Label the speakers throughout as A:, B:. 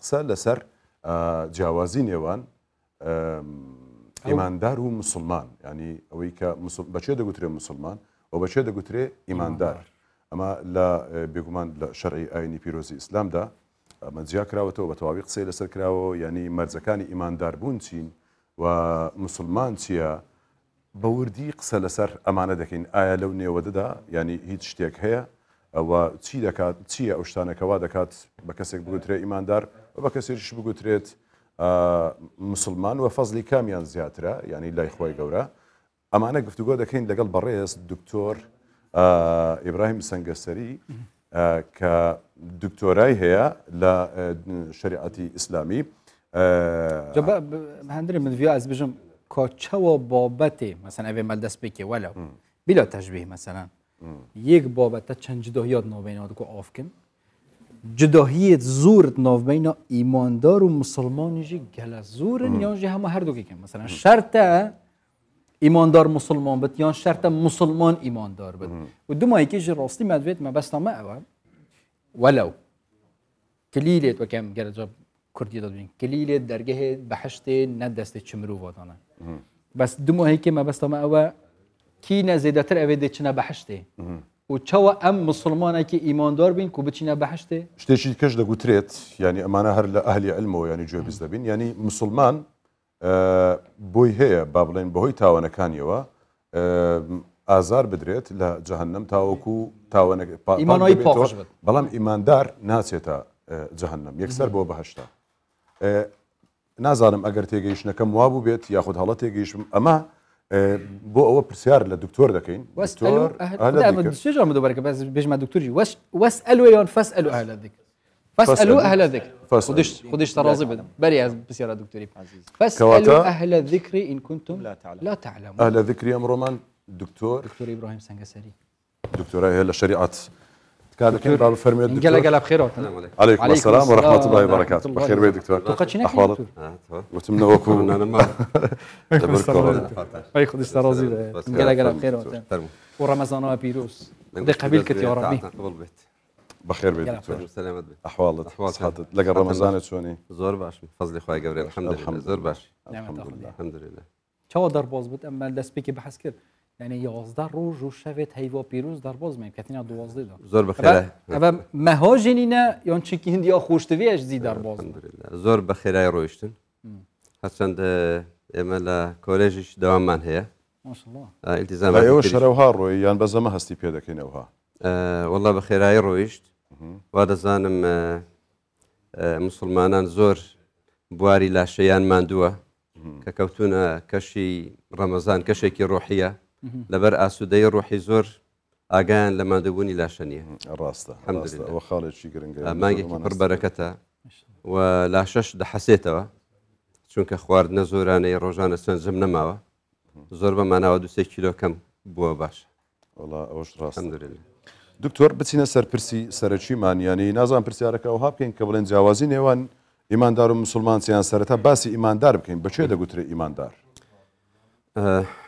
A: قسە لەسەر جیاوازی نێوان ئیماندار و مسلمان، ینی ئەوەی کە بەچێ دەگوترێ مسلمان و بەچێ دەگوترێ ئیماندار. ئەمە لە بێگومان لە شەرعی ئاینی پیرۆزی ئیسلامدا ئەمە جیا کراوەتەوە، بە تەواوی قسەی لەسەر کراوە، یعنی مەرجەکانی ئیمانداربوون چین و مسلمان چییە؟ بە وردی قسە لەسەر ئەمانە دەکەین. ئایا لەو نێوەدەدا یعنی هیچ شتێک هەیە و چی دەکات، چییە ئەو شتانە کە وا دەکات بە کەسێک بگوترێت ئیماندار و بە کەسێکیش بگوترێت مسلمان و فەزلی کامیان زیاترە یعنی لای خوای گەورە؟ ئەمانە گفتوگۆ دەکەین لەگەڵ بەڕێز دکتۆر ئیبراهیم سەنگەسەری کە دکتۆرای هەیە لە شریعەتی ئیسلامی.
B: هەندرێ من ڤیا ئەز بژم کە چەوە بابەتێ مەسەن ئەvê مەل دەست پێکێ وەلو بلا تەشبیه مەسەلەن یەک بابەتە چەند جداهیات ناوبینە دکو ئافکن جداهیت زۆرت ناوبینە ئیماندار و مسلمانیژی گەلە زۆرن یانژی هەموو هەردووکێکن مەسەلەن شەرتە ئیماندار مسلمان بێت یان شەرتە مسلمان ئیماندار بێت و دومایکێژی ڕاستی مەدوێت مەبەستامە ئەوە وەلو کلیلێت وەکەم گەرەجا کوردی دەبین کلیلێت دەرگەهێ بەهشتێ نەدەستێ چ مرۆڤدانە بەس دوماهێکی مەبەستامە ئەوە کینە زێدەتر ئەوێ دەچنە بەهشتێ و چەوە ئەم مسلمانێکی ئیماندار بین کو بچینە بەهشتێ.
A: شتێکی کەش دەگوترێت، ینی ئەمانە هەر لە ئەهلی علمەوە ینی گوێبیست دەبین، ینی مسلمان بۆی هەیە با بڵێن بەهۆی تاوانەکانیەوە ئازار بدرێت لە جەهەنەم تاوەکو تاوانەکە
B: ئیمانەوەی پاکژ بێت،
A: بەڵام ئیماندار ناچێتە جەهەنەم، یەکسەر بۆ بەهەشتە. نازانم ئەگەر تێگەیشتنەکەم وابوو بێت یاخود هەڵە تێگەیشتم، ئەمە بۆ ئەوە پرسیار لە دکتۆر دەکەین. دکتۆر
B: بێژمە دکتۆری وەسئەلو یان فەسئەلو ئەهلە ذکر، فاسألوا أهل الذكر. خدش خدش ترازي بدم بري بس يا دكتوري فاسألوا أهل الذكر إن كنتم لا تعلمون.
A: أهل الذكر ئەمڕۆمان دکتۆر
B: دکتۆر ئیبراهیم سەنگەسەری
A: دکتۆرای هەیە لە شەریعەت. تکا دەکەین با بفەرموێت دکتۆر.
B: گەلە گەلە بخێرات.
A: عەلەیکم السلام ورحمة الله وبركاته. بەخێر بێ دکتۆر.
B: تو قەت چی نەکەی
A: ئەحواڵت؟
B: دکتۆر؟
A: وتم نەوەکو لەبەر کۆرۆنا.
B: ئەی خودش ترازی بێ. گەلە گەلە بخێرات. و ڕەمەزانەوە پیرۆز. خودی قبیل کرد یا ڕەبی.
C: قبول بێت.
A: بەخێر بێ دکتۆر. ئەحواڵت؟ سحەتت؟ لەگەڵ ڕەمەزانە چۆنی؟
C: زۆر باشم، فەزلی خوای گەورە الحمدلله زۆر باش.
A: الحمدلله.
C: الحمدلله.
B: چاوە دەرباز بوت ئەمە دەستپێکی بەحس کرد یعنی 11 ڕۆژ و شەوێت هەیوا پیرۆز دەرباز مێ کەتینا 12 دا.
C: زۆر بەخێرای.
B: ئەvە مەهاژێنینە یان چێکی هندیا خۆشتوێش زی دەرباز.
C: الحمدلله. زۆر بەخێرای ڕۆیشتن. هەرچەند ئێمە لە کۆلێژیش دەواممان هەیە.
B: ماشاءالله.
C: ئیلتیزامات
A: ئێوە
C: تریش.
A: شەرەوها ڕۆی یان بە زەمە هەستی پێ دەکەینەوە؟
C: وەڵا بە خێرایی ڕۆیشت. وا دەزانم مسلمانان زۆر بواری لاشەیان ماندووە کە کەوتونە کەشی ڕەمەزان، کەشێکی ڕۆحیە، لەبەر ئاسوودەی ڕۆحی زۆر ئاگایان لە ماندووبوونی لاشە نییە.
A: ڕاستە،
C: الحمدلله.
A: ڕاستە. ئەوە خاڵێکی گرنگە.
C: مانگێکی پڕ بەرەکەتە و لاشەش دەحەسێتەوە، چونکە خواردنە زۆرانەی ڕۆژانە سەنجم نەماوە، زۆر بە ماناوە 2-3 کیلۆ کەم بووە باشە.
A: وەڵا ئەوەش ڕاستە.
C: الحمدلله.
A: دکتۆر بچینە سەر پرسی سەرەکیمان، یعنی نازان پرسیارەکە ئەوها بکەین کە بڵێن جیاوازی نێوان ئیماندار و مسلمان چیان، سەرەتا باسی ئیماندار بکەین، بە چێ دەگوترێ ئیماندار؟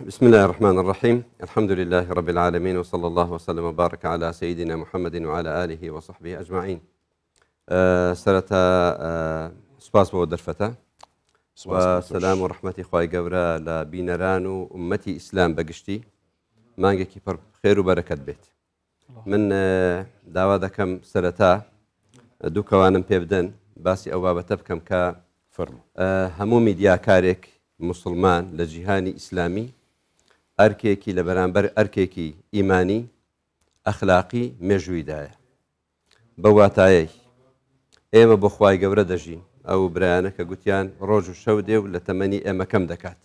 C: بسم الله الرحمن الرحيم. الحمد لله رب العالمين وصلى الله وسلم وبارك على سيدنا محمد وعلى آله وصحبه أجمعين. سەرەتا سوپاس بۆ دەرفەتە و سەلام و ڕەحمەتی خوای گەورە لە بینەران و ئومەتی ئیسلام بەگشتی مانگێکی پڕ خێر و بەرەکەت بێت. من داوا دەکەم سەرەتا دوو کەوانم پێ بدەن باسی ئەو بابەتە بکەم کە
A: فەرموو.
C: هەموو میدیاکارێک مسلمان لە جیهانی ئیسلامی ئەرکێکی لە بەرامبەر ئەرکێکی ئیمانی ئەخلاقی مێژوویدایە. بە واتایەی ئێمە بۆ خوای گەورە دەژین. ئەو برایانە کە گوتیان ڕۆژ و شەو دێ و لە تەمەنی ئێمە کەم دەکات.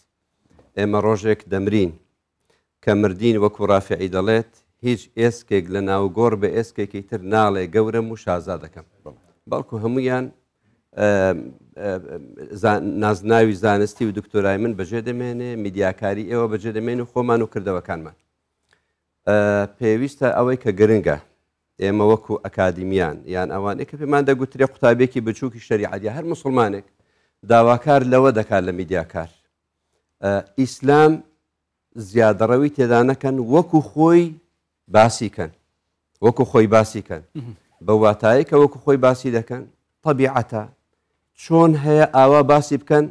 C: ئێمە ڕۆژێک دەمرین کە مردین وەکو ڕافعی دەڵێت هیچ ئێسکێک لە ناوگۆڕ بە ئێسکێکی تر ناڵێ گەورەم و شازا دەکەم، بەڵکو هەمویان نازناوی زانستی و دکتۆرای من بەجێ دەمێنێ، میدیاکاری ئێوە بەجێ دەمێن و خۆمان و کردەوەکانمان. پێویستە ئەوەی کە گرنگە ئێمە وەکو ئەکادیمیان یان ئەوانەی کە پێمان دەگوترێ قوتابیەکی بچووکی شەریعەت یا هەر مسلمانێک داواکار لەوە دەکات لە میدیاکار ئیسلام زیادەڕەوی تێدا نەکەن، وەکو خۆی باسی کەن، وەکو خۆی باسی کەن. بە واتایە کە وەکو خۆی باسی دەکەن طبیعەتە. چۆن هەیە ئاوا باسی بکەن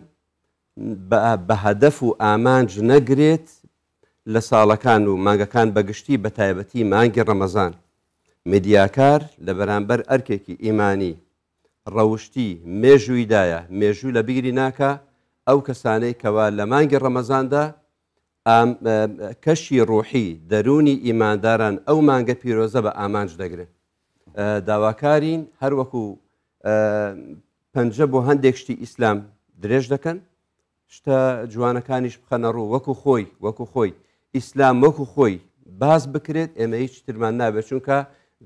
C: بە هەدەف و ئامانج نەگرێت لە ساڵەکان و مانگەکان بەگشتی بەتایبەتی مانگی ڕەمەزان میدیاکار لە بەرامبەر ئەرکێکی ئیمانی ڕەوشتی مێژوویدایە مێژوو لە بیری ناکا ئەو کەسانەی کەوا لە مانگی ڕەمەزاندا کەشی ڕوحی دەروونی ئیمانداران ئەو مانگە پیرۆزە بە ئامانج دەگرن داواکارین هەروەکو پەنجە بۆ هەندێک شتی ئیسلام درێژ دەکەن شتە جوانەکانیش بخەنە ڕوو وەکو خۆی وەکو خۆی ئیسلام وەکو خۆی باس بکرێت ئێمە هیچ ترمان نابێت چونکە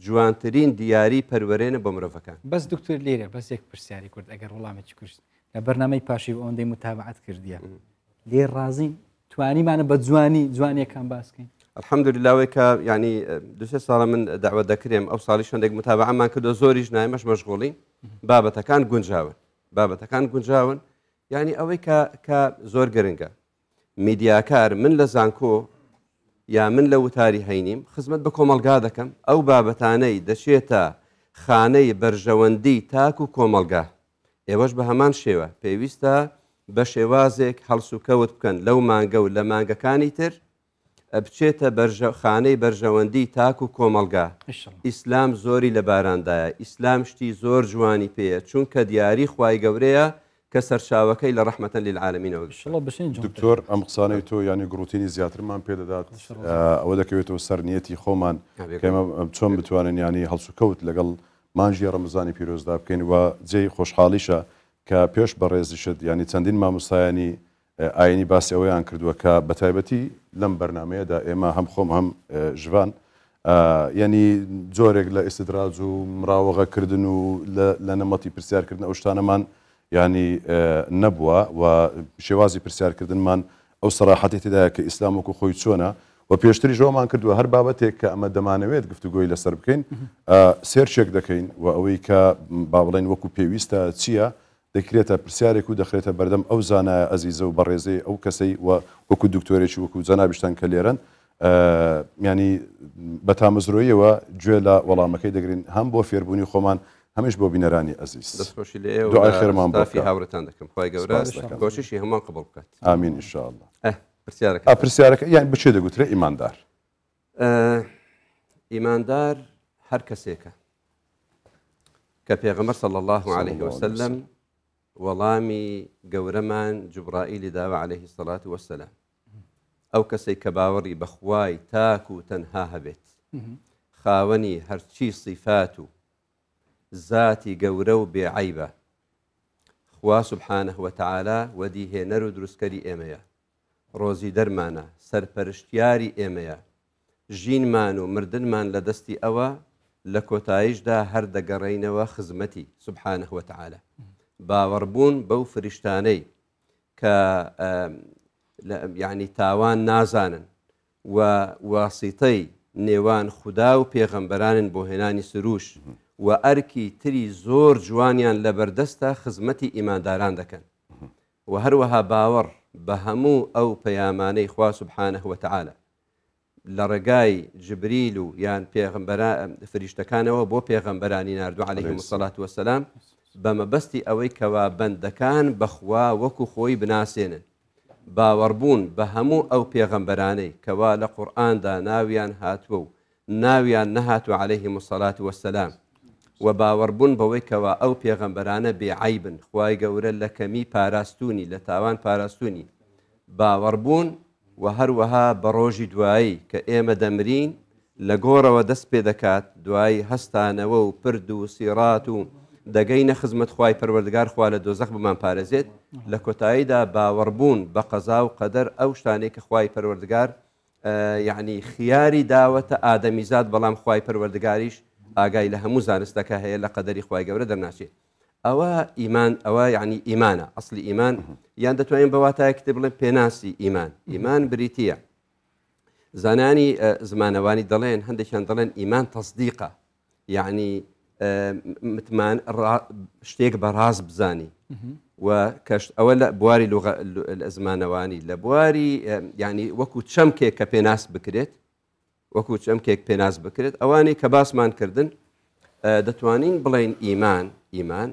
C: جوانترین دیاری پەروەرێنە بۆ مرۆڤەکان.
B: بەس دکتۆر لێرە بەس یەک پرسیاری کورت ئەگەر وڵامێکی کورت لە بەرنامەی پاشیو ئەوەندەی متابعەت کردیە لێ ڕازین توانیمانە بە جوانی جوانیەکان باس کەین؟
C: الحمدللە ئەوەی کە یعنی دوسێ ساڵە من دەعوەت دەکرێم ئەو ساڵیش هەندێک متابعەمان کردو زۆریش نایمەش مەشغوڵین بابەتەکان گونجاون بابەتەکان گونجاون یعنی ئەوەی کە کە زۆر گرنگە میدیاکار من لە زانکۆ یا من لە وتاری هەینیم خزمەت بە کۆمەڵگا دەکەم ئەو بابەتانەی دەچێتە خانەی بەرژەوەندی تاک و کۆمەڵگا ئێوەش بە هەمان شێوە پێویستە بە شێوازێک هەڵسوکەوت بکەن لەو مانگە و لە مانگەکانی تر بچێتە بەرژە خانەی بەرژەوەندی تاک و کۆمەڵگا. ئیسلام زۆری لە باراندایە، ئیسلام شتی زۆر جوانی پێیە، چونکە دیاری خوای گەورەیە کە سەرچاوەکەی لە ڕەحمەتەن للعالمینەوە گرتووە.
A: دکتۆر ئەم قسانەی تۆ یانی گڕوتینی زیاترمان پێ دەدات ئەوە دەکەوێتەوە سەر نیەتی خۆمان کە ئێمە چۆن بتوانین یانی هەڵسوکەوت لەگەڵ مانگی ڕەمەزانی پیرۆزدا بکەین و جێی خۆشحاڵیشە کە پێش بەڕێزیشت یانی چەندین مامۆستایانی ئاینی باسی ئەوەیان کردووە کە بەتایبەتی لەم بەرنامەیەدا ئێمە هەم خۆم هەم ژڤان یعنی جۆرێک لە ئیستدراج و مراوەغەکردن و لە نەمەتی پرسیارکردن ئەو شتانەمان ینی نەبووە و شێوازی پرسیارکردنمان ئەو سەراحەتی تێدایە کە ئیسلام وەکو خۆی چۆنە و پێشتریش ئەومان کردووە هەر بابەتێک کە ئەمە دەمانەوێت گفتوگۆی لەسەر بکەین سێرچێک دەکەین و ئەوەی کە با بڵێین وەکو پێویستە چییە دەکرێتە پرسیارێک و دەخرێتە بەردەم ئەو زانایە ئەزیزە و بەڕێزەی ئەو کەسەی و وەکو دکتۆرێکی وەکو جەنابیشتان کە لێرەن یانی بە تامەزرۆییەوە گوێ لە وەڵامەکەی دەگرین هەم بۆ فێربوونی خۆمان هەمیش بۆ بینەرانی ئەزیز.
C: دەستخۆشی لە ئێوە
A: دوعای خێرمان بۆ
C: ستافی
A: بکە.
C: هاوڕێتان دەکەم خوای گەورە
A: سپاس دەکەم.
C: کۆششی هەمووان قبوڵ بکات.
A: ئامین ان شاء اللە.
C: ئه پرسیارەکە
A: ئا پرسیارەکە یان بە کێ دەگوترێ ئیماندار؟
C: ئه ئیماندار هەر کەسێکە کە پێغەمبەر صلی اللە علیه وسلم وەڵامی گەورەمان جوبرائیلی داوە علیه الصلاة والسلام ئەو کەسێک کە باوەڕی بەخوای تاک و تەنها هەبێت خاوەنی هەرچی صیفات و زاتی گەورە و بێعیبە خوا سبحانه وتعالی وەدیهێنەر و دروستکەری ئێمەیە ڕۆزیدەرمانە، سەرپەرشتیاری ئێمەیە، ژینمان و مردنمان لە دەستی ئەوە، لە کۆتاییشدا هەر دەگەڕێینەوە خزمەتی، سبحانە وتعالی. باوەڕبوون بەو فریشتانەی کە یانی تاوان نازانن و واسیتەی نێوان خودا و پێغەمبەرانن بۆ هێنانی سروش و ئەرکی تری زۆر جوانیان لەبەردەستە خزمەتی ئیمانداران دەکەن. وە هەروەها باوەڕ بە هەموو ئەو پەیامانەی خوا سبحانە وتعالی لە ڕێگای جبریل و یان پێغەمبەرا فریشتەکانەوە بۆ پێغەمبەرانی ناردوو علیهم الصلاة والسلام بە مەبەستی ئەوەی کەوا بەندەکان بە خوا وەکو خۆی بناسێنن باوەڕبوون بە هەموو ئەو پێغەمبەرانەی کەوا لە قورئاندا ناویان هاتووە و ناویان نەهاتووە علیهم الصلوة والسلام وە باوەڕبوون بەوەی کەوا ئەو پێغەمبەرانە بێ عەیبن خوای گەورە لە کەمی پاراستوونی لە تاوان پاراستوونی باوەڕبوون وە هەروەها بە ڕۆژی دوایی کە ئێمە دەمرین لە گۆڕەوە دەست پێ دەکات دوایی هەستانەوە و پرد و سیڕات و دەگەینە خزمەت خوای پەروەردگار خوا لە دۆزەخ بمان پارێزێت لە کۆتاییدا باوەڕبوون بە قەزا و قەدەر ئەو شتانەی کە خوای پەروەردگار یەعنی خیاری داوەتە ئادەمیزاد بەڵام خوای پەروەردگاریش ئاگای لە هەموو زانستەکە هەیە لە قەدەری خوای گەورە دەرناچێت ئەوە ئیمان ئەوە یعنی ئیمانە ئەسلی ئیمان یان دەتوانین بە واتایەکی تر بڵێن پێناسی ئیمان ئیمان بریتییە زانانی زمانەوانی دەڵێن هەندێکیان دەڵێن ئیمان تەسدیقە یەعنی متمان شتێک بە ڕاست بزانی و کەشت ئەوە لە بواری لە زمانەوانی لە بواری ینی وەکو چەمکێک کە پێناس بکرێت وەکو چەمکێک پێناس بکرێت ئەوانەی کە باسمان کردن دەتوانین بڵین ئیمان ئیمان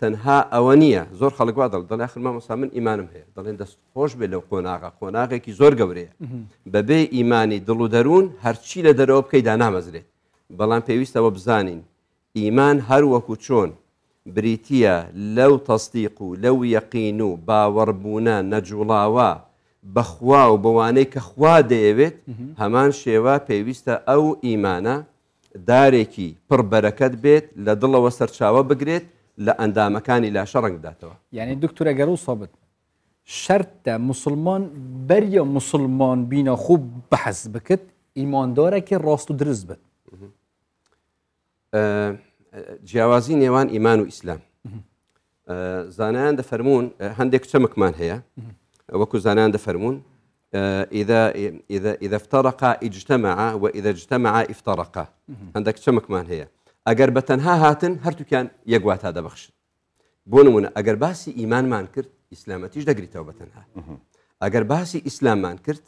C: تەنها ئەوە نییە، زۆر خەڵک وا دەڵێ، دەڵێ ئاخر مامۆستا من ئیمانم هەیە، دەڵێن دەست خۆش بێ لەو قۆناغە، قۆناغێکی زۆر گەورەیە. بەبێ ئیمانی دڵ و دەروون هەرچی لە دەرەوە بکەی دانامەزرێت. بەڵام پێویستە ئەوە بزانین ئیمان هەر وەکو چۆن بریتییە لەو تەسدیق و لەو یەقین و باوەڕبوونە نەجوڵاوە بە خوا و بەوانەی کە خوا دەیەوێت، هەمان شێوە پێویستە ئەو ئیمانە دارێکی پڕ بەرەکەت بێت، لە دڵەوە سەرچاوە بگرێت، لە ئەندامەکانی لاشە ڕەنگ بداتەوە.
B: یانی دکتۆر ئەگەر وسا بت شەرتە موسڵمان بەریا موسڵمان بینا خو بەحس بکت ئیماندارەکی ڕاست و درست بت.
C: جیاوازی نێوان ئیمان و ئیسلام زانایان دەفەرموون هەندێک چەمکمان هەیە وەکو زانایان دەفەرموون إذا إذا إذا افترقا اجتمعا وإذا اجتمعا افترقا هەندێک چەمکمان هەیە ئەگەر بە تەنها هاتن هەرتوکیان یەک واتا دەبەخشن بۆ نمونە ئەگەر باسی ئیمانمان کرد ئیسلامەتیش دەگریتەوە بە تەنها ئەگەر باسی ئیسلاممان کرد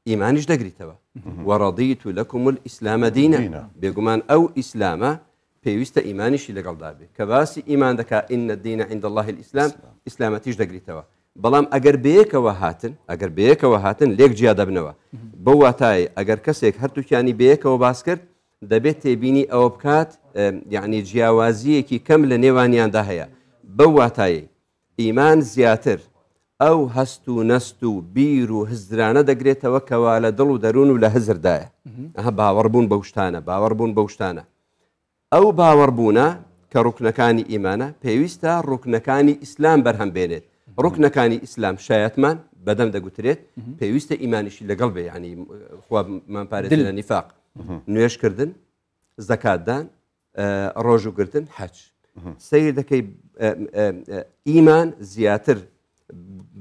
C: ئیمانیش دەگریتەوە وەڕەضیت لەکم الئیسلام دینە بێگومان ئەو ئیسلامە پێویستە ئیمانیشی لەگەڵدا بێ کە باسی ئیمان دەکا إن الدين عند الله الإسلام ئیسلامەتیش دەگریتەوە بەڵام ئەگەر بەیەکەوە هاتن ئەگەر بەیەکەوە هاتن لێک جیا دەبنەوە بەو واتای ئەگەر کەسێک هەرتوکیانی بەیەکەوە باس کرد دەبێت تێبینی ئەوە بکات یعنی جیاوازیەکی کەم لە نێوانیاندا هەیە بەو واتایەی ئیمان زیاتر ئەو هەست و نەست و بیر و هزرانە دەگرێتەوە کەوا لە دڵ و دەروون و لە هزردایە. ئەها باوەڕبوون بەو شتانە، باوەڕبوون بەو شتانە. ئەو باوەڕبوونە کە ڕوکنەکانی ئیمانە، پێویستە ڕوکنەکانی ئیسلام بەرهەم بێنێت. ڕوکنەکانی ئیسلام شایەتمان بەدەم دەگوترێت، پێویستە ئیمانیشی لەگەڵ بێ، یعنی خوا بمانپارێزێ لە نیفاق. نوێژکردن، زەکاتدان، ڕۆژوو گرتن حەج سیر دەکەی ئیمان زیاتر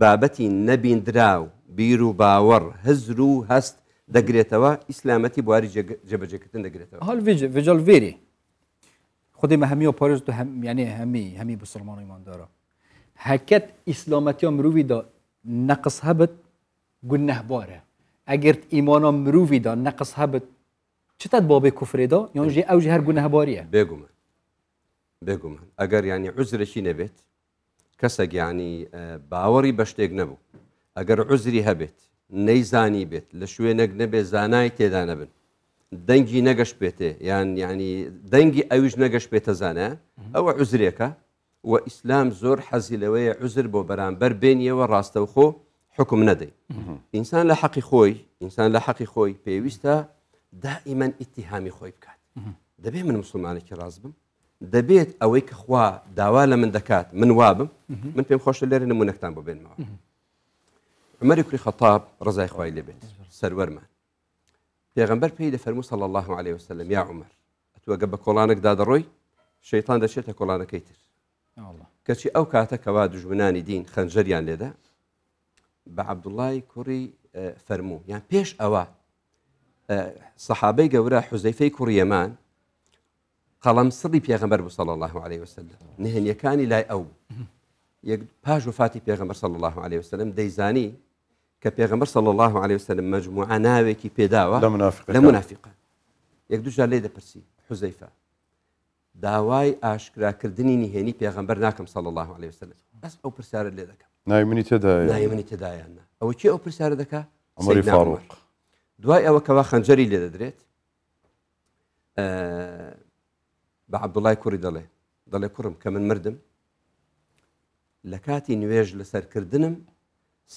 C: بابەتی نەبیندراو بیر و باوەڕ هزر و هەست دەگرێتەوە ئیسلامەتی بواری جێبەجێکردن دەگرێتەوە
B: هەل ڤیجل ڤێری خودی مە هەمی و پارێز تو هەم یعنی هەمی هەمی بسلمان ئیماندارە هەکەت ئیسلامەتیا مروی دا نەقص هەبت گونەهبارە ئەگەر ئیمانا مروی دا نەقص هەبت چتت بابێ کوفرێ دا یان ژێ ئەو ژێ هەر گونەهباریە؟
C: بێگومان بێگومان ئەگەر یانی عوزرێکی نەبێت کەسێک یانی باوەڕی بە شتێک نەبوو ئەگەر عوزری هەبێت نەیزانی بێت لە شوێنێک نەبێت زانای تێدا نەبن دەنگی نەگەشت بێتێ یان یانی دەنگی ئەویش نەگەشت بێتە زانە ئەوە عوزرێکە وە ئیسلام زۆر حەزی لەوەیە عوزر بۆ بەرامبەر بێنیەوە ڕاستەوخۆ حوکم نەدەی ئینسان لە حەقی خۆی ئینسان لە حەقی خۆی پێویستە دائیمەن ئیتیهامی خۆی بکات دەبێت من مسلمانێکی ڕاست بم دەبێت ئەوەی کە خوا داوا لە من دەکات من وابم من پێم خۆشە لێرە نمونەکتان بۆ بێنمەوە عمەری کوری خەتاب ڕزای خوای لێبێت سەروەرمان پێغەمبەر پێی دەفەرموو صلی الله علیه وسلم یا عمر ئەتوو ئەگە بە کۆڵانێکدا دەڕۆی شەیتان دەچێتە کۆڵانەکەی تر کەچی ئەو کاتە کەوا دوژمنانی دین خەنجەریان لێدا بە عەبدوڵای کوڕی فەرموو یان پێش ئەوە سەحابەی گەورە حوزەیفەی کوڕی یەمان قەڵەم سڕی پێغەمبەر بوو صلی الله علیه وسلم نهێنیەکانی لای ئەو یەک پاش وفاتی پێغەمبەر صلی الله علیه وسلم دەیزانی کە پێغەمبەر صلی اللە علیە وسلم مەجموعە ناوێکی پێداوە لە منافقان یەک دوو جار لێی دەپرسی حوزەیفە داوای ئاشکراکردنی نهێنی پێغەمبەر ناکەم صلی اللە علیه وسلم بەس ئەو پرسیارە لێ دەکەم
A: ناوی منی تێدایە
C: ناوی منی تێدایە نا ئەوە کێ ئەو پرسیارە دەکا
A: عومەری فاروق
C: دوای ئەوە کەوا خەنجەری لێ دەدرێت بە عەبدوڵای کوڕی دەڵێ دەڵێ کوڕم کە من مردم لە کاتی نوێژ لەسەرکردنم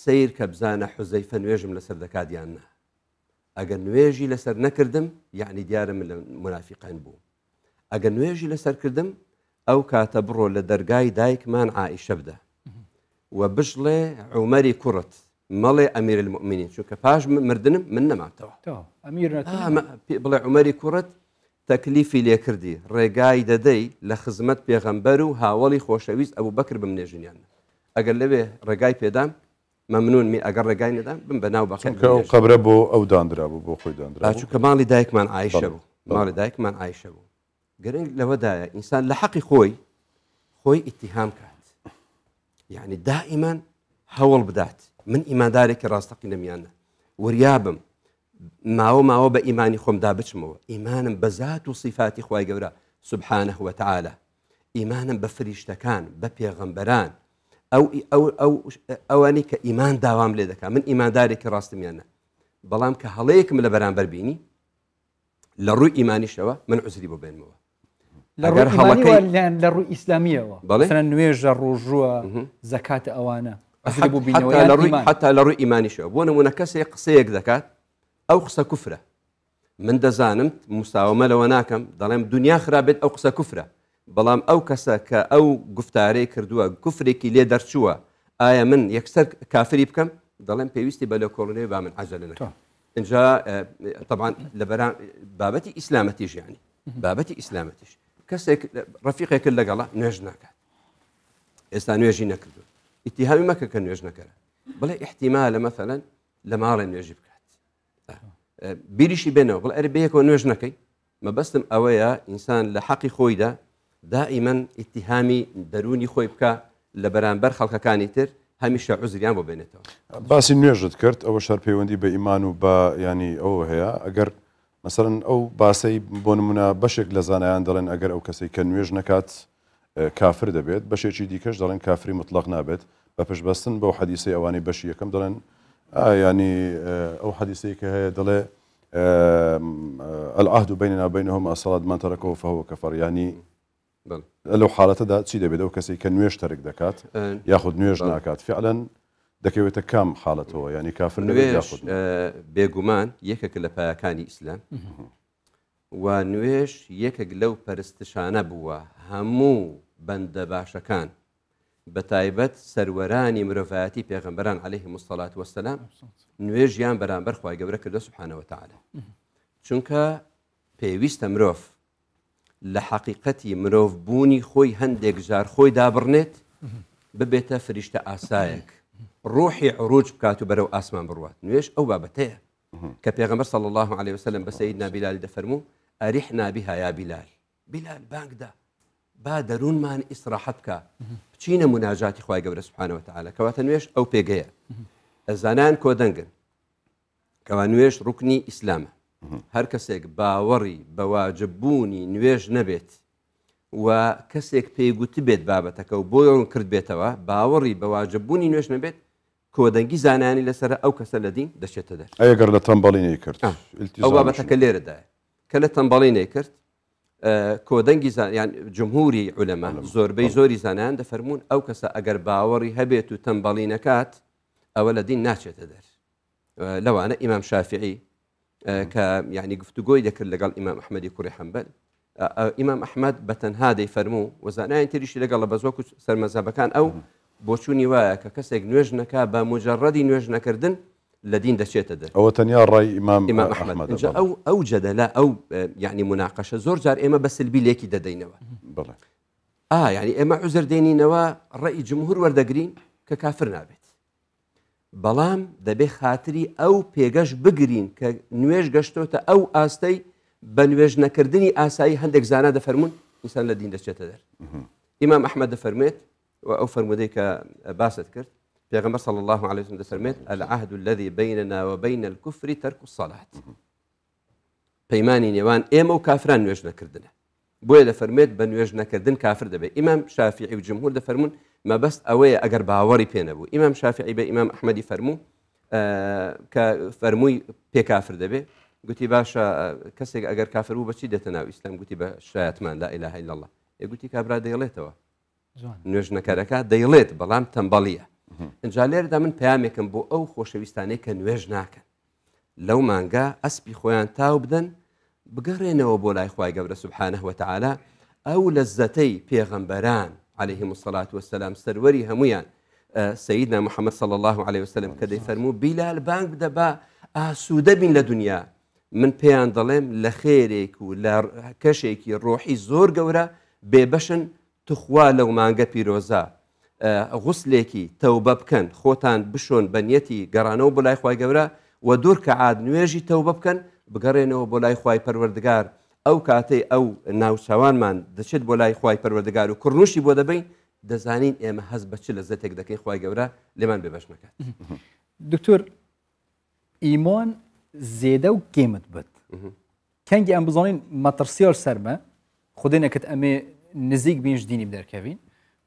C: سەیر کە بزانە حوزەیفە نوێژم لەسەر دەکات یان نا ئەگەر نوێژی لەسەر نەکردم یعنی دیارە من لە منافقین بوو ئەگەر نوێژی لەسەر کردم ئەو کاتە بڕۆ لە دەرگای دایکمان عائیشە بدە و بشڵێ عومەری کوڕت مەڵێ ئەمیر المؤمنین چونکە پاش مردنم من نەماتەوە بڵێ عومەری کوڕت تەکلیفی لێکردی ڕێگای دەدەی لە خزمەت پێغەمبەر و هاوەڵی خۆشەویست ئەبوو بەکر بمنێژنیان ئەگەر لەوێ ڕێگای پێدام مەمنون می ئەگەر ڕێگای نەدام بم بە ناو بەقیع
A: چونکە ئەو قەبرە بۆ ئەو داندرابوو بۆ خۆی داندرابوو.
C: چونکە ماڵی دایکمان عایشە بوو ماڵی دایکمان عایشە بوو گرنگ لەوەدایە ئینسان لە حەقی خۆی خۆی ئیتیهام کات یعنی دائیمان هەوڵ بدات من ئیماندارێکی ڕاستەقینەم یان نا وریابم ماوە ماوە بە ئیمانی خۆمدا بچمەوە ئیمانم بە زات و صفاتی خوای گەورە سبحانه وتعالى. ئیمانم بە فریشتەکان، بە پێغەمبەران، ئەو ئەو ئەو ئەوانەی کە ئیمان داوام لێ دەکا من ئیماندارێکی ڕاستم یان نا. بەڵام کە هەڵەیەکم لە بەرامبەر بینی لە ڕووی ئیمانیشەوە من عوزری بۆ بێنمەوە.
B: لە ڕووی ئیمانیەوە یان لە ڕووی ئیسلامیەوە؟ بەڵێ. مەسەلەن نوێژە، ڕۆژووە، زەکاتە ئەوانە. عوزری بۆ بینەوە یان ئیمان؟
C: حەتا لە ڕووی ئیمانیشەوە. بۆ نموونە کەسێک قسەیەک دەکات ئەو قسە کوفرە. من دەزانم مساوەمە لەوە ناکەم دەڵێم دنیا خراپ بێت ئەو قسە کوفرە بەڵام ئەو کەسە کە ئەو گفتارەی کردووە کوفرێکی لێ دەرچووە ئایا من یەکسەر کافری بکەم دەڵێم پێویستی بە لێکۆڵینەوەی با من عەجەلە نەکەم اینجا طبعا لەبەران بابەتی ئیسلامەتیش یعنی بابەتی ئیسلامەتیش کەسێک ڕەفیقێکت لەگەڵە نوێژ ناکات ئێستا نوێژی نەکردو ئیتیهامی مەکە کە نوێژ نەکەرە بڵێ احتیمالە مەثەلەن لە ماڵێ نوێژی بکات بیریشی بێنەوە بڵێ ئەرێ بەیەکەوە نوێژ نەکەی مەبەستم ئەوەیە ئینسان لە حەقی خۆیدا دائیمەن ئیتیهامی دەروونی خۆی بکا لە بەرامبەر خەڵکەکانی تر هەمیشە عوزریان بۆ بێنێتەوە.
A: باسی نوێژت کرد ئەوەش هەر پەیوەندی بە ئیمان و بە یانی ئەوە هەیە ئەگەر مەسەلەن ئەو باسەی بۆ نمونە بەشێک لە زانایان دەڵێن ئەگەر ئەو کەسەی کە نوێژ نەکات کافر دەبێت بەشێکی دیکەش دەڵێن کافری مطلق نابێت بە پشتبەستن بەو حەدیسەی ئەوانەی بەشی یەکەم دەڵێن ینی ئەو حەدیسەی کە هەیە دەڵێ العهد بيننا وبينهم الصلاة من تركه فهو كفر ینی لەو حالەتەدا چی دەبێت ئەو کەسێک کە نوێژ تەرک دەکات یاخود نوێژ ناکات فعلا دەکەوێتە کام حاڵەتەوە ینی کافر
C: نوێژ بێگومان یەکێک لە پایەکانی ئیسلام و نوێژ یەکێک لەو پەرستشانە بووە هەموو بەندە باشەکان بەتایبەت سەروەرانی مرۆڤایەتی پێغەمبەران علیهم الصلاة والسلام نوێژیان بەرامبەر خوای گەورە کردە سبحانە وتعالی چونکە پێویستە مرۆڤ لە حەقیقەتی مرۆڤ بوونی خۆی هەندێک جار خۆی دابڕنێت ببێتە فریشتە ئاسایەک ڕۆحی عروج بکات و بەرەو ئاسمان بڕوات نوێژ ئەو بابەتەیە کە پێغەمبەر صلی الله علیه وسلم بە سەیدنا بیلال دەفەرموو ئەریحنا بها یا بیلال بیلال بانگدا با دەروونمان ئیسراحەت بکە بچینە مناجاتی خوای گەورە سبحانه وتعالی کەواتە نوێژ ئەو پێگەیە زانایان کۆدەنگن کەوا نوێژ ڕوکنی ئیسلامە هەر کەسێک باوەڕی بە واجب بوونی نوێژ نەبێت و کەسێک پێی گوتبێت بابەتەکە و بۆی ڕوون کرد بێتەوە باوەڕی بە واجب بوونی نوێژ نەبێت کۆدەنگی زانایانی لەسەرە ئەو کەسە لە دین دەچێتە دەر.
A: ئەی گەر لە تەمبەڵی نەیکرد؟
C: ئەو بابەتەکە لێرەدایە کە لە تەمبەڵی نەیکرد کۆدەنگی یان جمهوری عولەما زۆربەی زۆری زانایان دەفەرموون ئەو کەسە ئەگەر باوەڕی هەبێت و تەمبەڵی نەکات ئەوە لە دین ناچێتە دەر لەوانە ئیمام شافعی کە یعنی گفتوگۆی دەکرد لەگەڵ ئیمام ئەحمەدی کوڕی حەنبەل ئیمام ئەحمەد بە تەنها دەیفەرموو و زانایان تریشی لەگەڵ بە زۆک و سەرمەزەبەکان ئەو بۆچوونی وایە کە کەسێک نوێژ نەکا بە مجرڕەدی نوێژ نەکردن لە دین دەچێتە دەر
A: ئەوە تەنیا ڕای ئیمام ئیمام ئەحمەد
C: ئەو ئەو جەدەلە ئەو یعنی مناقەشە زۆر جار ئێمە بە سلبی لێکی دەدەینەوە
A: بڵێ
C: ئا یعنی ئێمە عوزر دێنینەوە ڕێی جمهور وەردەگرین کە کافر نابێت بەڵام دەبێ خاتری ئەو پێگەش بگرین کە نوێژ گەشتۆتە ئەو ئاستەی بە نوێژ نەکردنی ئاسایی هەندێک زانا دەفەرموون ئینسان لە دین دەچێتە دەر. ئیمام ئەحمەد دەفەرموێت و ئەو فەرموودەی کە باست کرد پێغەمبەر صلی الله علیه وسلم دەفەرموێت العهد الذي بيننا وبين الكفر ترك الصلاة پەیمانی نێوان ئێمە و کافران نوێژ نەکردنە. بۆیە دەفەرموێت بە نوێژ نەکردن کافر دەبێت، ئیمام شافیعی و جمهور دەفەرموون مەبەست ئەوەیە ئەگەر باوەڕی پێ نەبوو، ئیمام شافیعی بە ئیمام ئەحمەدی فەرموو کە فەرمووی پێ کافر دەبێ، گوتی باشە کەسێک ئەگەر کافر بوو بەچی دێتە ناو ئیسلام، گوتی بە شایەتمان لا اله الا الله، ئێ گوتی کابرا دەیڵێتەوە نوێژنەکەرەکە دەیڵێت بەڵام تەمبەڵیە ئینجا لێرەدا من پەیامێکم بۆ ئەو خۆشەویستانەی کە نوێژ ناکەن لەو مانگە ئەسپی خۆیان تاو بدەن بگەڕێنەوە بۆ لای خوای گەورە سبحانه وتعالی ئەو لەزەتەی پێغەمبەران علیهم الصلاة والسلام سەروەری هەمویان سیدنا محمد صلی الله علیه وسلم کە دەیفەرموو بیلال بانگ بدە با ئاسوودە بین لە دنیا من پێیان دەڵێم لە خێرێک و لە کەشێکی ڕۆحی زۆر گەورە بێبەشن توخوا لەو مانگە پیرۆزە غوسلێکی تەوبە بکەن خۆتان بشۆن بە نیەتی گەڕانەوە بۆ لای خوای گەورە وە دوو رکەعات نوێژی تەوبە بکەن بگەڕێنەوە بۆ لای خوای پەروەردگار ئەو کاتەی ئەو ناوچەوانمان دەچێت بۆ لای خوای پەروەردگار و کڕنوشی بۆ دەبەین دەزانین ئێمە هەست بە چ لەزەتێک دەکەین خوای گەورە لێمان بێبەش نەکات.
B: دکتۆر ئیمان زێدە و کێمت بت کەنگی ئەم بزانین مەترسیار سەرمە خودێ نەکرد ئەمێ نزیک بین ji dînî derkevîn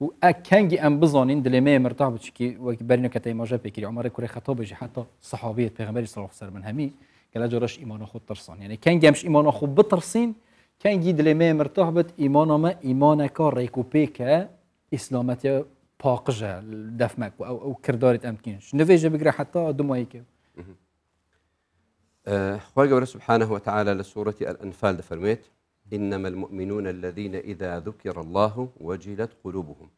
B: û e kengî em bizanîn dilê me mirtah bi çikî wekî berî neke teymaje pê kirî Umerê kurê Xetabê jî heta sehabiyet pêxemberî sallallahu aleyhi ve sellem hemî gele careş îmana xwe tirsan. Yani kengî em ji îmana xwe bitirsîn kengî dilê me mirtah bit îmana me îmaneka rêk û pêk e îslametiya paqij e def me ku ew ew kirdarê em dikin. Ji nivê jê bigire heta dumayê
C: خوای گەورە سبحانه وتعالى لە سورەتی الأنفال دەفەرموێت إنما المؤمنون الذين إذا ذكر الله وجلت قلوبهم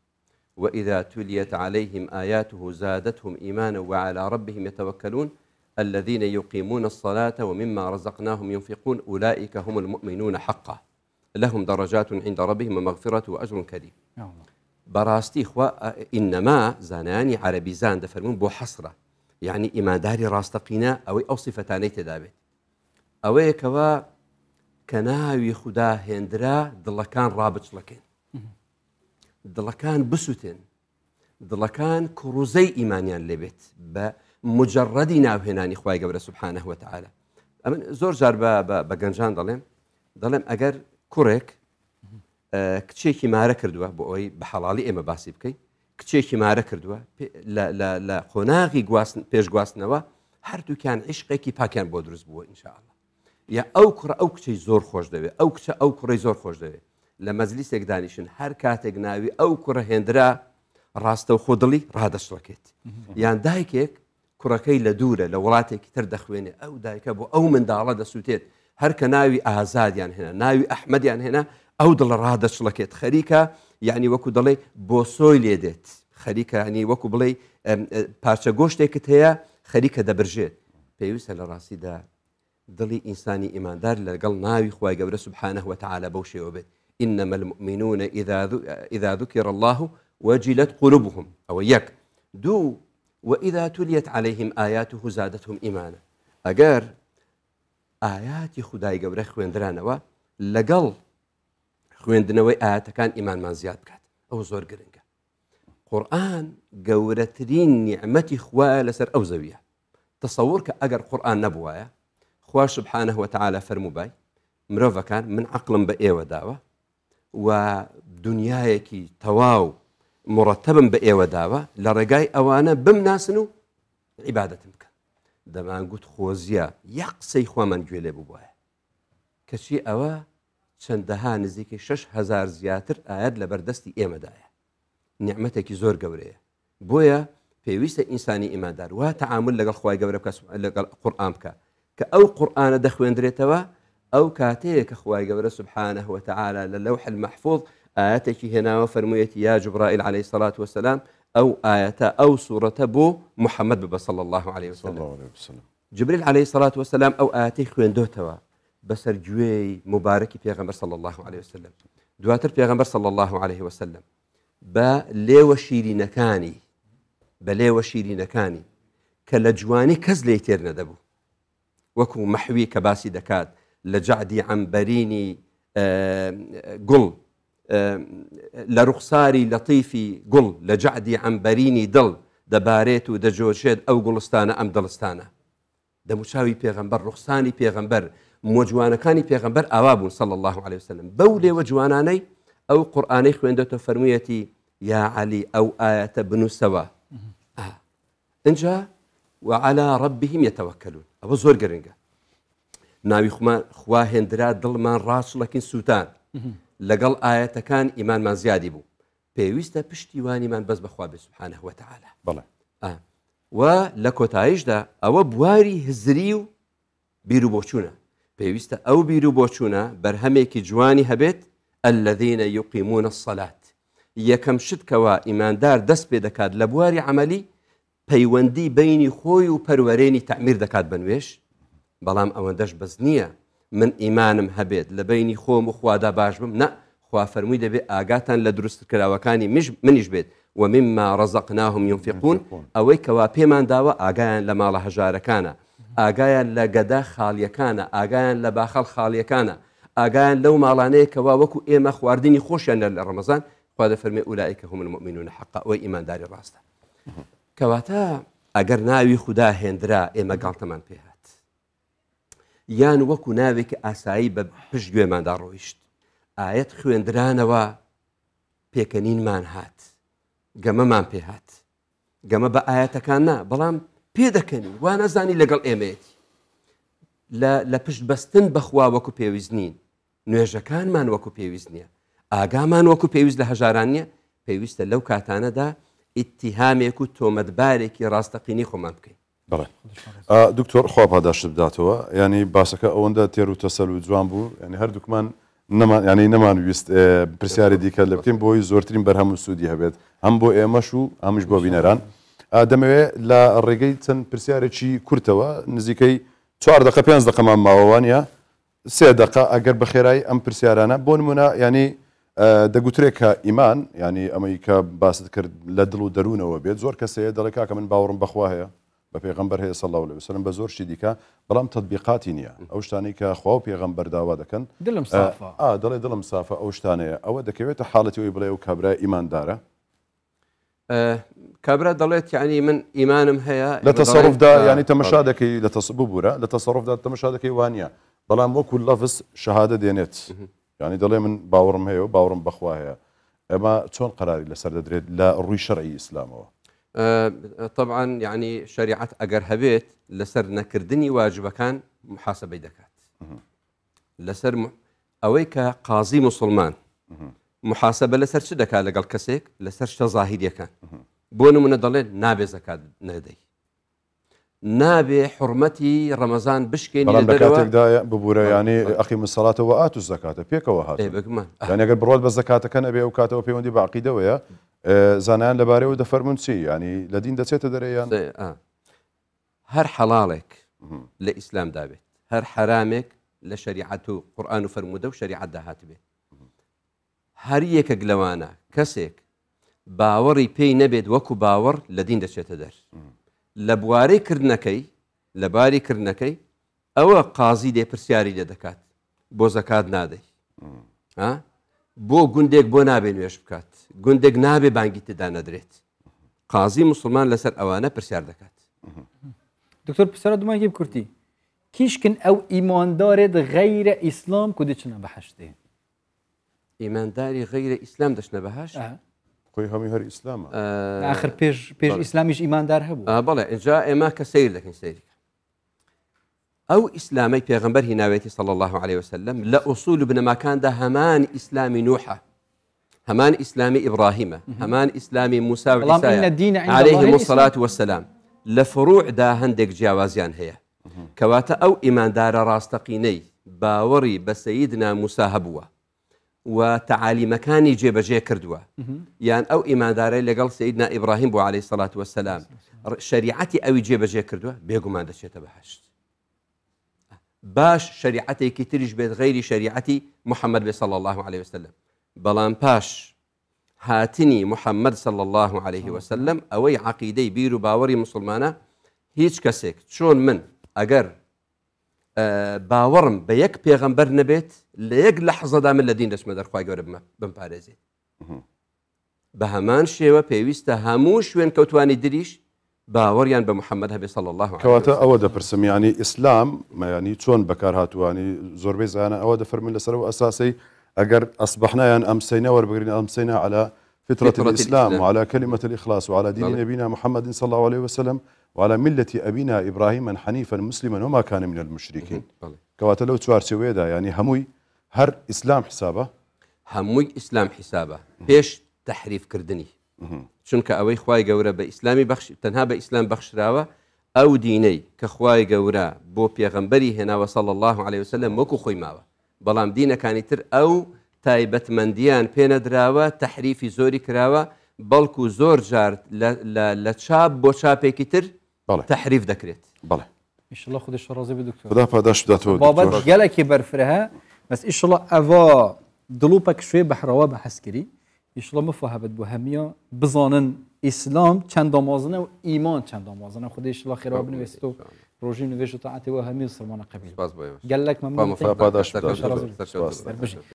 C: وإذا تليت عليهم آياته زادتهم إيمانا وعلى ربهم يتوكلون الذين يقيمون الصلاة ومما رزقناهم ينفقون أولئك هم المؤمنون حقا لهم درجات عند ربهم ومغفرة وأجر كريم. بەڕاستی خوا ئینەما زانایانی عەرەبیزان دەفەرموون بۆ حەسرە یعنی ئیمانداری ڕاستەقینە ئەوەی ئەو سیفەتانەی تێدا بێت ئەوەیە کەوا کە ناوی خودا هێندرا دڵەکان ڕابچڵەکێن دڵەکان بسووتێن دڵەکان کوڕوزەی ئیمانیان لێبێت بە مجرڕەدی ناوهێنانی خوای گەورە سبحانه وتعالى. ئەمن زۆر جار بە گەنجان دەڵێم دەڵێم ئەگەر کوڕێک کچێکی مارە کردووە بۆ ئەوەی بە حەڵاڵی ئێمە باسی بکەین کچێکی مارە کردووە لە قۆناغی پێشگواستنەوە هەردووکیان عیشقێکی پاکیان بۆ دروست بووە ئینشاءاللە. یا ئەو کوڕە ئەو کچەی زۆر خۆش دەوێت ئەو کچە ئەو کوڕەی زۆر خۆش دەوێت لە مەجلیسێک دانیشن هەر کاتێک ناوی ئەو کوڕە هێندرا ڕاستەوخۆ دڵی ڕادەشڵەکێت. یان دایکێک کوڕەکەی لە دوورە لە وڵاتێکی تر دەخوێنێ ئەو دایکە بۆ ئەو منداڵە دەسووتێت هەر کە ناوی ئازادیان هێنا ناوی ئەحمەدیان هێنا ئەو دڵە ڕادەچڵەکێت خەریکە یعنی وەکو دەڵێ بۆسۆی لێ دێت خەریکە ینی وەکو بڵێ پارچە گۆشتێکت هەیە خەریکە دەبرژێت. پێویستە لە ڕاستیدا دڵی ئینسانی ئیماندار لەگەڵ ناوی خوای گەورە سبحانه وتعالى بەو شێوە بێت. إنما المؤمنون إذا ذكر الله وجلت قلوبهم أو يك دو وإذا تليت عليهم آياته زادتهم إيمانا. ئەگەر ئاياتی خودای گەورە خوێندرانەوە لەگەڵ خوێندنەوەی ئاياتەکان ئیمانمان زیاد بکات ئەو زۆر گرنگە. قورئان گەورەترین نیعمەتی خوایە لەسەر ئەو زەویە. تەسەور کە ئەگەر قورئان نەبوایە خوا سبحانه وتعالى فەرموو بای مرۆڤەکان من عەقڵم بە ئێوە داوە و دنیایەکی تەواو مڕەتەبم بە ئێوە داوە لە ڕێگای ئەوانە بمناسن و عیبادەتم بکەن. دەمانگوت خۆزیە یەک قسەی خوامان گوێ لێ بووایە. کەچی ئەوە چەندەها نزیکەی 6000 زیاتر ئاەت لە بەردەستی ئێمەدایە. نیعمەتێکی زۆر گەورەیە. بۆیە پێویستە ئینسانی ئیماندار وا تەعامل لەگەڵ خوای گەورە بکە لەگەڵ قورئان بکە کە ئەو قورئانە دەخوێندرێتەوە ئەو کاتەیە کە خوای گەورە سبحانه وتعالى لە لەوح المەحفوظ ئاەتێکی هێناوە فەرموویەتی یا جبرائیل عليه الصلاة والسلام ئەو ئاەتە ئەو سوورەتە بۆ محەممەد ببە صلى الله عليه وسلم. جبريل عليه الصلاة والسلام ئەو ئاەتەی خوێندۆتەوە بەسەر گوێی مبارەکی پێغەمبەر صلى الله عليه وسلم. دواتر پێغەمبەر صلى الله عليه وسلم بە لێوە شیرینەکانی بە لێوە شیرینەکانی کە لە جوانی کەس لێی تێر نەدەبوو وەکو مەحوی کە باسی دەکات لە جەعدی عەمبەرینی گوڵ لە ڕوخساری لەتیفی گوڵ لە جەعدی عەمبەرینی دڵ دەبارێت و دەجۆشێت ئەو گوڵستانە ئەم دڵستانە. دەموچاوی پێغەمبەر ڕوخسانی پێغەمبەر مۆجوانەکانی پێغەمبەر ئاوا بوون صلی الله عليه وسلم. بەو لێوە جوانانەی ئەو قورئانەی خوێندێتەوە فەرموویەتی یا عەلی ئەو ئاەتە بنووسەوە. ئینجا وعلى ربهم يتوكلون. ئەوە زۆر گرنگە. ناوی خوا هێندرا دڵمان ڕاچڵەکین سووتان لەگەڵ ئاەتەکان ئیمانمان زیادی بوو. پێویستە پشتیوانیمان بەس بەخوا بێ سبحانه وتعالى.
A: بەڵێ.
C: و لە کۆتاییشدا ئەوە بواری هزری و بیر و بۆچوونە. پێویستە ئەو بیر و بۆچوونە بەرهەمێکی جوانی هەبێت الذين يقيمون الصلاة. یەکەم شت کەوا ئیماندار دەست پێ دەکات لە بواری عەمەلی پەیوەندی بینی خۆی و پەروەرێنی تەعمیر دەکات بەنوێش. بەڵام ئەوەندەش بەس نییە من ئیمانم هەبێت لە بینی خۆم و خوادا باش بم، نە خوا فەرمووی دەبێت ئاگاتان لە دروستکراوەکانی منیش بێت. ومما رزقناهم ينفقون. ئەوەی کەوا پێمان داوە ئاگایان لە ماڵە هەژارەکانە، ئاگایان لە گەدە خاڵیەکانە، ئاگایان لە باخەڵ خاڵیەکانە، ئاگایان لەو ماڵانەیە کەوا وەکو ئێمە خواردنی خۆشیان لە ڕەمەزان. خوا دەفەرمێ ئولائیکە هم المؤمنون حقا. ئەوەی ئیمانداری ڕاستە. کەواتە ئەگەر ناوی خودا هێندرا ئێمە گاڵتەمان پێهات یان وەکو ناوێکی ئاسایی بە پشت گوێماندا ڕۆیشت ئاەت خوێندرانەوە پێکەنینمان هات گەمەمان پێ هات گەمە بە ئاەتەکان نا بەڵام پێدەکەنی وا نەزانی لەگەڵ ئێمەیەتی لە پشت بەستن بەخوا وەکو پێویست نین نوێژەکانمان وەکو پێویست نییە ئاگامان وەکو پێویست لە هەژاران نییە پێویستە لەو کاتانەدا ئیتیهامێک و تۆمەتبارێکی ڕاستەقینی خۆمان بکەین
A: بەڵێ دکتۆر خوا پاداشتت بداتەوە یانی باسەکە ئەوەندە تێر و تەسەل و جوان بوو یانی هەردووکمان نەمان یانی نەمان ویست پرسیاری دیکە لە بکەین بۆی زۆرترین بەرهەم و سوودی هەبێت هەم بۆ ئێمەش و هەمش بۆ بینەران دەمەوێت لە ڕێگەی چەند پرسیارێکی کورتەوە نزیکەی چوار دقە پێنج دقەمان ماوەوانە سێ دەقە ئەگەر بە خێرایی ئەم پرسیارانە بۆ نمونە ینی دەگوترێک کە ئیمان ینی ئەمەی کە باست کرد لە دڵ و دەروونەوە بێت زۆر کەسەیە دەڵێ کاکە من باوەڕم بەخوا هەیە بە پێغەمبەر هەیە صلی الله علیه وسلم بە زۆر شتی دیکە بەڵام تطبیقاتی نییە ئەو شتانەی کە خوا و پێغەمبەر داوا دەکەن
B: دلم سافە
A: ئا دەڵێ دڵم سافە ئەو شتانەیە ئەوە دەکەوێتە حاڵەتی ئەوی بڵێ ئەو کابرا ئیماندارە
C: کابرا دەڵێت یعنی من ئیمانم هەیە
A: لە تەسەڕفدا ینی تەمەشا دەکەی لە تەس ببوورە لە تەسەڕفدا تەمەشا دەکەی وانە بەڵام وەکو لەفز شەهادە دێنێت ینی دەڵێ من باوەڕم هەیە و باوەڕم بەخوا هەیە ئەمە چۆن قەراری لەسەر دەدرێت لە ڕووی شەرعی ئیسلامەوە
C: طبعا یعنی شریعەت ئەگەر هەبێت لەسەر نەکردنی واجبەکان محاسبەی دەکات لەسەر ئەوەی کە قازی موسڵمان محاسبە لەسەر چ دەکات لەگەڵ کەسێک لەسەر شتە زاهیریەکان بۆ نمونە دەڵێت نابێ زەکات نەدەی نابێ حرمەتی ڕەمەزان بشکێنی
A: بەڵام لە کاتێکدا ببوورە یانی ئەقیم الصلاة وآتوا الزکاتە پێکەوە هات یانی ئەگەر بڕوات بە زەکاتەکە نەبێ ئەو کاتەوە پەیوەندی بە عقیدەوەیە زانایان لەبارەیەوە دەفەرمونون چی ینی لە دین دەچێتە دەرێیان
C: هەر حەڵاڵێک لە ئیسلامدا بێت، هەر حەرامێک لە شەریعەت و قورئان و فەرموودە و شەریعەتدا هاتبێت، هەر یەکێک لەوانە کەسێک باوەڕی پێی نەبێت وەکو باوەڕ لە دین دەچێتە دەر. لە بوارەی کردنەکەی، لە باری کردنەکەی ئەوە قازی دێ پرسیاری لێ دەکات بۆ زەکات نادەی؟ ها؟ بۆ گوندێک بۆ نابێ نوێژ بکات؟ گوندێک نابێ بانگی تێدا نەدرێت؟ قازی موسڵمان لەسەر ئەوانە پرسیار دەکات.
B: دکتۆر پرسیارە دوماگی بکورتی کیشکن ئەو ئیماندارێت غەیرە ئیسلام کو دچنە بەهەشتێ؟
C: ئیمانداری غەیرە ئیسلام دەچنە بەهەشت؟
A: خۆی هەمووی هەر ئیسلامە.
B: ئاخر پێش پێش ئیسلامیش ئیماندار هەبوو.
C: بەڵێ ئینجا ئێمە کە سەیر دەکەین سەیری ئەو ئیسلامەی پێغەمبەر هیناوێتی صلی اللە علیە وسلم لە ئوسول و بنەماکاندا هەمان ئیسلامی نوحە هەمان ئیسلامی ئیبراهیمە هەمان ئیسلامی موسا و عیسایە علیهم الصلاة والسلام لە فروعدا هەندێک جیاوازیان هەیە کەواتە ئەو ئیماندارە ڕاستەقینەی باوەڕی بە سەیدنا موسا هەبووە و تەعالیمەکانی جێبەجێ کردووە یان ئەو ئیماندارەی لەگەڵ سەیدنا ئیبراهیم بوو عەلەیهی سەڵات وەسەلام شەریعەتی ئەوی جێبەجێ کردووە بێگومان دەچێتە بەهەشت باش شەریعەتێکی تریش بێت غەیری شەریعەتی محەممەد بێ صلی الله عليه وسلم بەڵام پاش هاتنی محەممەد صلی الله عليه وسلم ئەوەی عقیدەی بیر و باوەڕی مسلمانە هیچ کەسێک چۆن من ئەگەر باوەڕم بە یەک پێغەمبەر نەبێت لە یەک لەحزەدا من لە دین دەچمە دەر خوای گەورە بمپارێزێت بە هەمان شێوە پێویستە هەموو شوێن کەوتوانی دریش باوەڕیان بە محەممەد هەبێ صلی الله
A: علیه کەواتە ئەوە دەپرسم یعنی ئیسلام مەیانی چۆن بەکار هاتووانی زۆربەی زانە ئەوە دەفەرمن لەسەر ئەو ئەساسەی ئەگەر ئەسبحنا یان ئەمسینا وەربگرین ئەمسینا على فطرة الإسلام وعلى كلمة الإخلاص وعلى دين نبينا محمد صلى الله عليه وسلم وعلى ملة ابینا ابراهیم حنیفا مسلما وما کان من المشرکین کەواتە لەو چوارچێوەیەدا یانی هەمووی هەر ئیسلام حسابە؟
C: هەمووی ئیسلام حیسابە پێش تەحریف کردنی چونکە ئەوەی خوای گەورە بە ئیسلامی بەخش تەنها بە ئیسلام بەخشراوە ئەو دینەی کە خوای گەورە بۆ پێغەمبەری هێناوە صلی الله علیه وسلم وەکو خۆی ماوە بەڵام دینەکانی تر ئەو تایبەتمەندیان پێنەدراوە تەحریفی زۆری کراوە بەڵکو زۆر جار لە چاپ بۆ چاپێکی تر تەحریف دەکرێت.
A: بەڵێ.
B: ئیشەڵا خودێ ڕازی بێ دکتۆر.
A: خودا پاداشت بداتەوە دکتۆر.
B: بابەت گەلەکی بەرفرەهە بەس ئیشەڵا ئەڤا دڵوپەک شوێ بەحرەوە بەحس کری ئیشەڵا مفا هەبت بۆ هەمیە بزانن ئیسلام چەندە مازنە و ئیمان چەندە مازنە خودێ ئیشەڵا خێرا بنوێست و ڕۆژی نوێژ و تاعەتی وە هەمی مسلمانە قەبیل
C: سپاس بۆ ئێوەش.
B: گەلەک مەمنون
A: خودا پاداشت بداتەوە. سپاس.
B: بژی.